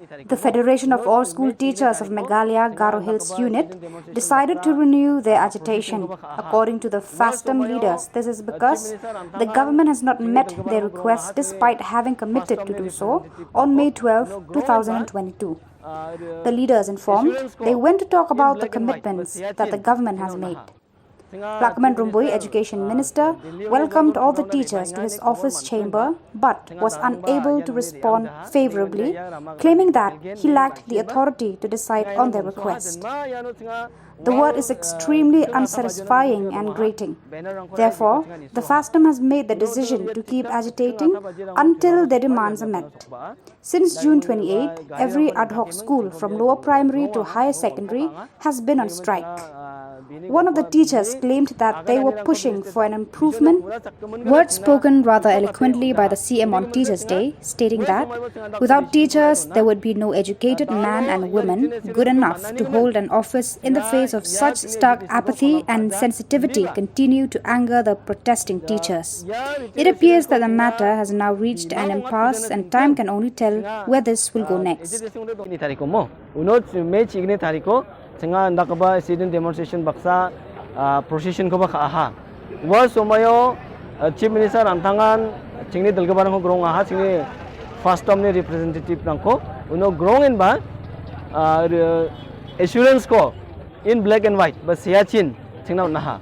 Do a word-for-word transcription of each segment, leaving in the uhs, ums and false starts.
The Federation of All School Teachers of Meghalaya Garo Hills Unit decided to renew their agitation. According to the FASTOM leaders, this is because the government has not met their request despite having committed to do so on May twelfth, two thousand twenty-two. The leaders informed they went to talk about the commitments that the government has made. Lakman Rymbui, Education Minister, welcomed all the teachers to his office chamber but was unable to respond favorably, claiming that he lacked the authority to decide on their request. The word is extremely unsatisfying and grating. Therefore, the FASTOM has made the decision to keep agitating until their demands are met. Since June twenty-eighth, every ad hoc school from lower primary to higher secondary has been on strike. One of the teachers claimed that they were pushing for an improvement. Words spoken rather eloquently by the C M on Teachers' Day, stating that without teachers, there would be no educated man and women good enough to hold an office in the face of such stark apathy and insensitivity continue to anger the protesting teachers. It appears that the matter has now reached an impasse and time can only tell where this will go next. Uno May chigni tariko, chinga indakgipa student demonstration baksa, ah, procession-koba ka·aha. Ua somaio, ah, Chief Minister an·tangan chingni dilgiparangko grong·aha, chingni FASTOM-ni representative-rangko uno grong·enba, ah, re-, assurance-ko in black and white ba seachin chingna on·aha.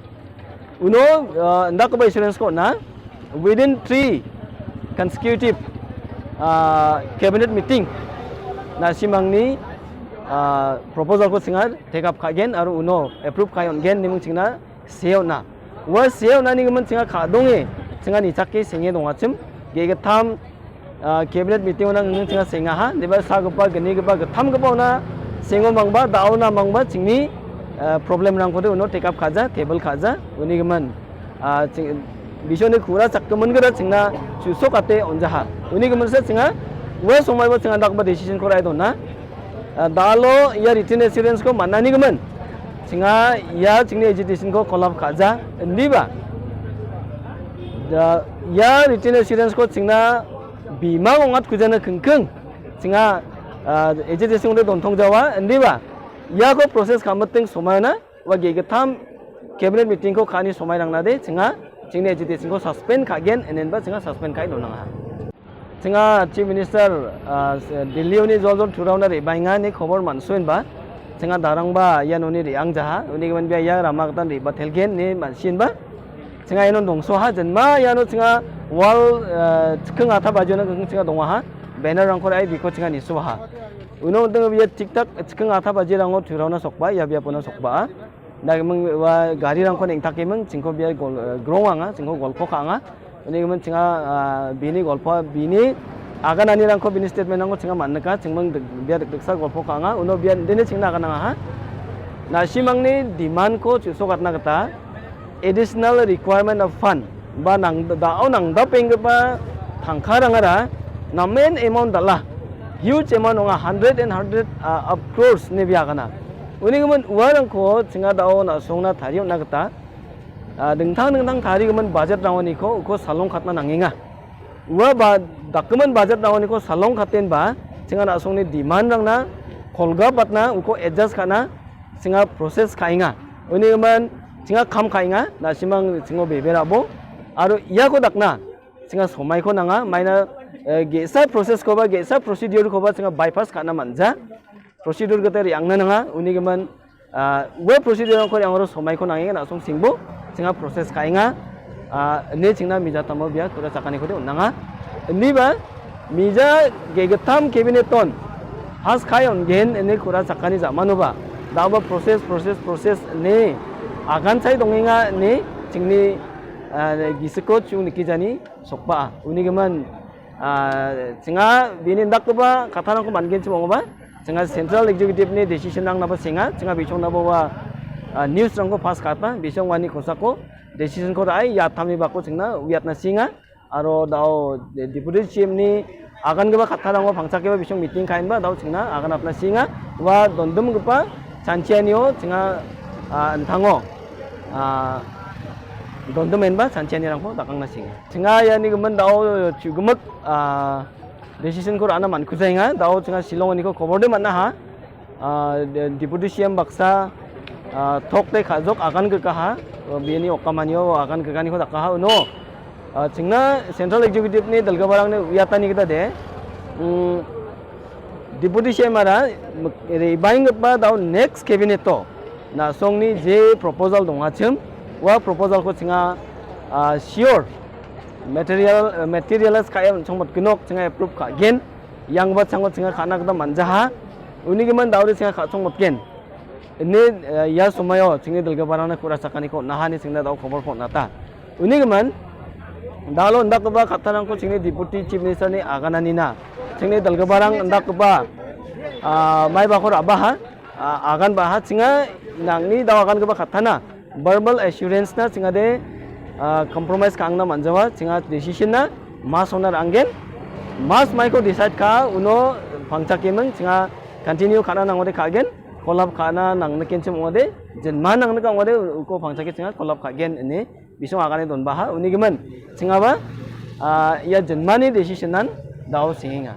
Uno, ah, indakgipa assurance-ko on·a, within three consecutive, ah, cabinet meeting, na·simangni, ah, proposal-ko chinga take up ka·gen aro uno approve ka·e on·gen ine ming chingna see on·a. Ua see on·ani gimin chinga ka·donge, chinga nichake senge dongachim, ge·gittam ah, cabinet meeting-ona gingin chinga sengaha, indiba sagipa, gnigipa, gittamgipa ona sengo mangba, da·ona mangba, chingni, ah, problem-rangkode uno take up ka·ja, table ka·ja, uni gimin, ah, ching-, bisoni ku·ra chakgimin gita chingna chu·sokate on·jaha. Uni giminsa chinga, ua somaiba chinga dakgipa decision-ko ra·e dona. Ah, da·alo ia written assurance-ko man·ani gimin. Chinga ia chingni agitation-ko call up ka·ja, indiba. Da, ia written assurance-ko chingna bimang ong·atkujana kingking. Chinga, ah, agitation-de dontong jawa, indiba. Iako process ka·miting somaina, ua ge·gittam cabinet meeting-ko ka·ani somairangna de, chinga chingni agitation-ko suspend ka·gen, inenba chinga suspend ka·e donangaha. Chinga Chief Minister, ah, s-, Delhi-oni jol jol turaona re·baenga ine khobor man·soenba. Chinga darangba ianoni re·angjaha. Uni gimin bia ia rama gitan re·batelgen ine man·sienba. Chinga iano dongsoha jinma iano chinga wall, ah, chikking atha bajiona gingking chinga dongaha. Banner-rangko re·ai biko chinga nisoaha. Uno ong·teng bia tik tak chikking atha bajirango turaona sokba, ia biapona sokba. Dagiming ua garirangko neng·takeming chingko bia gol-, eh, grong anga, chingko golko ka·anga. Uni gimin chinga, ah, bini golpo, bini agananirangko, bini statement-rangko chinga man·nika, chingming dik-, bia dik-, diksa golpo ka·anga. Uno bia indene chingna aganangaha. Na·simangni demand-ko chu·sokatna gita additional requirement of fund ba nang-, da·o nangdapenggipa tangkarangara namen amount dal·a, huge amount ong·a, hundred and hundred, ah, of crores ine bia agana. Uni gimin uarangko chinga da·o na·songna tarie on·na gita, ah, dingtang dingtang tarigimin budget-rangoniko uko salongkatna nangenga. Ua ba-, dakgimin budget-rangoniko salongkatenba chinga na·songni demand-rangna kolgapatna uko adjust ka·na chinga process ka·enga. Uni gimin chinga kam ka·enga, na·simang chingo bebe ra·bo. Aro iako dakna chinga somaiko nanga, maina, eh, ge·sa process-koba, ge·sa procedure-koba chinga bypass ka·na man·ja. Procedure gita re·angna nanga, uni gimin, ah, ua procedure-rangko re·angaro somaiko nangenga, na·song singbo, chinga process ka·enga, ah, ine chingna mijatamo bia ku·ra chakanikode on·nanga. Indiba, mija ge·gittam cabinet-on, pass ka·e on·gen ine ku·ra chakani ja·manoba, da·oba process, process, process ine aganchae dongenga ine chingni, ah, gisiko chu nikijani sokba·a. Uni gimin, ah, chinga bini indakgipa kattarangko man·genchim ong·oba, chinga Central Executive-ni decision-rangnaba senga, chinga bisongnaba ua, ah, news-rangko pass ka·atna, bisong uani kosako decision-ko ra·e, ia attamni bako chingna uiatna sienga, aro da·o de-, Deputy C M-ni agangipa kattarango pangchakgipa bisong meeting ka·enba da·o chingna aganatna sienga, ua dondimgipa chanchianio chinga, ah, an·tango, ah, dondimenba chanchianirangko dakangna sienga. Chinga iani gimin da·o chu·gimik, ah, Decision-ko ra·na man·kujaenga. Dao chinga Shillong-oniko kobor de man·aha. Ah, de-, Deputy C M baksa, ah, tok de ka·jok agan grikaha. Oh, biani okamanio agan grikaniko dakaha uno. Ah, chingna Central Executive-ni dilgiparangni uiatani gita de. Mm, Deputy C M-ara mik-, rebaenggipa dao next cabinet-o na·songni je proposal dongachim, ua proposal-ko chinga, ah, sure material, materialize ka·e on·chongmotgenok chinga approve ka·gen. Iangba chango chinga ka·na gita man·jaha. Unigimin daode chinga ka·chongmotgen. Ine, eh, ia somoio chingni dilgiparangna ku·rachakaniko on·aha ine chingna dao koborko on·ata. Unigimin, dalo indakgipa kattarangko chingni Deputy Chief Minister-ni agananina. Chingni dilgiparang indakgipa, ah, maibako ra·baha, ah, aganbaha, chinga nangni dao agangipa kattana verbal assurance-na chingade, ah, compromise ka·angna man·jawa, chinga decision-na March-ona ra·anggen. March maiko decide ka·a, uno pangchakeming chinga continue ka·na nangode ka·gen, kolap ka·na nangnikenchim ong·ode, jinma nangnika ong·ode, uko pangchake chinga kolap ka·gen ine bisong agane donbaha, unigimin chingaba, ah, ia jinmani decision-an dao sengenga.